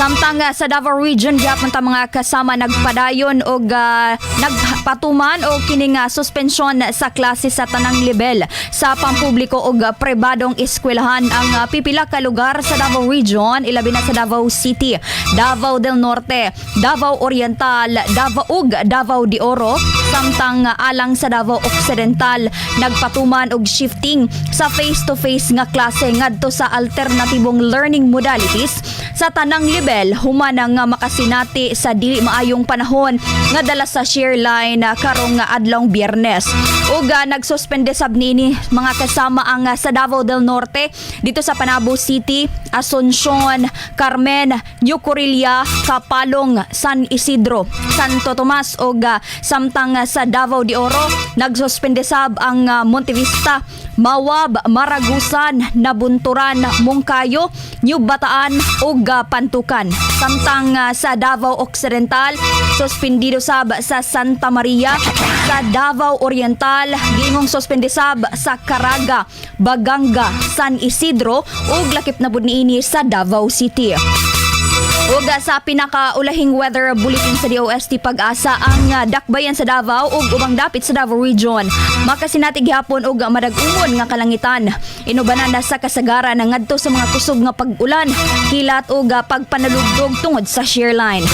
Samtang sa Davao Region gyapon ta, mga kasama, nagpadayon og nagpatuman og kining suspensyon sa klase sa tanang level sa pampubliko og pribadong eskwelahan ang pipila ka lugar sa Davao Region, ilabi na sa Davao City, Davao del Norte, Davao Oriental, Davao ug Davao de Oro. Samtang alang sa Davao Occidental, nagpatuman og shifting sa face-to-face nga klase ngadto sa alternatibong learning modalities sa tanang level human nga makasinati sa dili maayong panahon nga dala sa shear line karong adlawng Biyernes. Ug nagsuspende sab niini, mga kasama, ang sa Davao del Norte dito sa Panabo City, Asuncion, Carmen, New Corella, Kapalong, San Isidro, Santo Tomas ug samtang sa Davao de Oro, nagsuspende sab ang Montevista, Mawab, Maragusan, Nabunturan, Monkayo, New Bataan ug Pantukan. Samtang sa Davao Occidental, suspendido sab sa Santa Maria. Sa Davao Oriental, giingong suspende sab sa Caraga, Baganga, San Isidro ug lakip na pud niini sa Davao City. Ug sa pinakaulahing weather bulletin sa DOST Pag-asa, ang dakbayan sa Davao ug ubang dapit sa Davao Region makasinati gihapon og madag-umon nga kalangitan. Inubanan na sa kasagaran nga ngadto sa mga kusog nga pag-ulan, kilat ug pagpanalugdog tungod sa shear line.